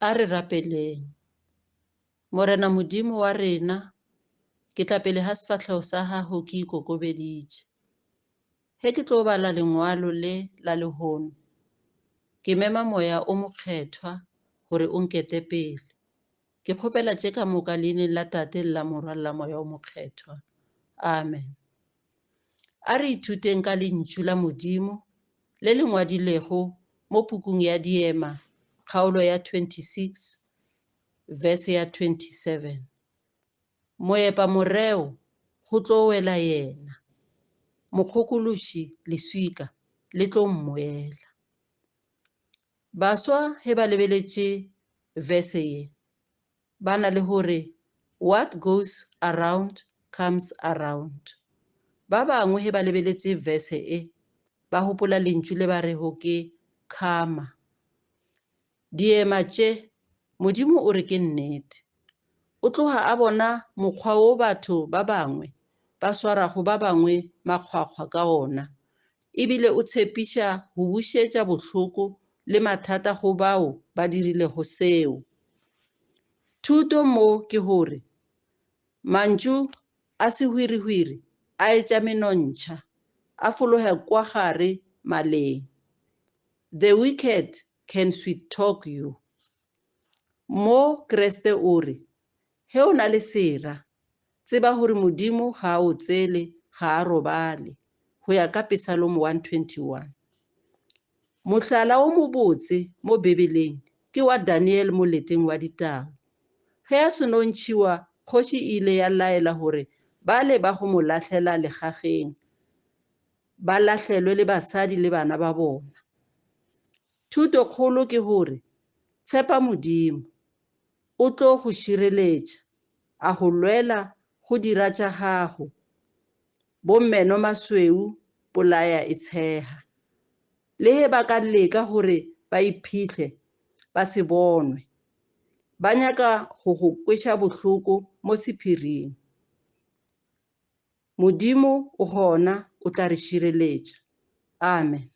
A re rapeleng. Morena Modimo wa rena, ke tla pele ga sefahlego sa gago ke ikokobeditše. Ge ke tlo bala lengwalo le la lehono, ke mema Moya o Mokgethwa gore o nkete pele. Ke kgopela tše ka moka leineng la Tate le la Morwa le la Moya o Mokgethwa. Amen. A re ithuteng ka Lentšu la Modimo le le ngwadilego mo pukung ya Diema, kgaolo ya 26, verse ya 27. Moepa moreo go tlo wela yena, mokgokološi leswika le tlo mmoela. Baswa ge ba lebeletše verse ye, ba na le gore what goes around comes around. Ba bangwe ge ba lebeletše verse e, ba gopola lentšu le ba rego ke karma. Diema tše, Modimo o re ke nnete. O tloga a bona mokgwa wo batho ba bangwe ba swarago ba bangwe makgwakgwa ka ona, e bile o tshepiša go bušetša bohloko le mathata go bao ba dirilego seo. Thuto mo ke gore mantšu a sehwirihwiri a etša menontšha, a fologa kwa gare maleng. The wicked can sweet talk you. Mo Kriste o re, Ge o na le sera, tseba gore Modimo ga a otsele, ga a robale, go ya ka Pesalomo 121. Mohlala wo mobotse mo Bibeleng ke wa Daniel moleteng wa ditau. Ge a seno ntšhiwa, kgoši e ile ya laela gore bale ba go mo lahlela legageng ba lahlelwe le basadi le bana ba bona. Thutokgolo ke gore tshepa Modimo, o tlo go šireletša, a go lwela go dira tša gago. Bo meno masweu polaya e tshega. Le ge ba ka leka gore ba iphihle ba se bonwe, ba nyaka go go kweša bohloko mo sephiring. Modimo o gona o tla re šireletša. Amen.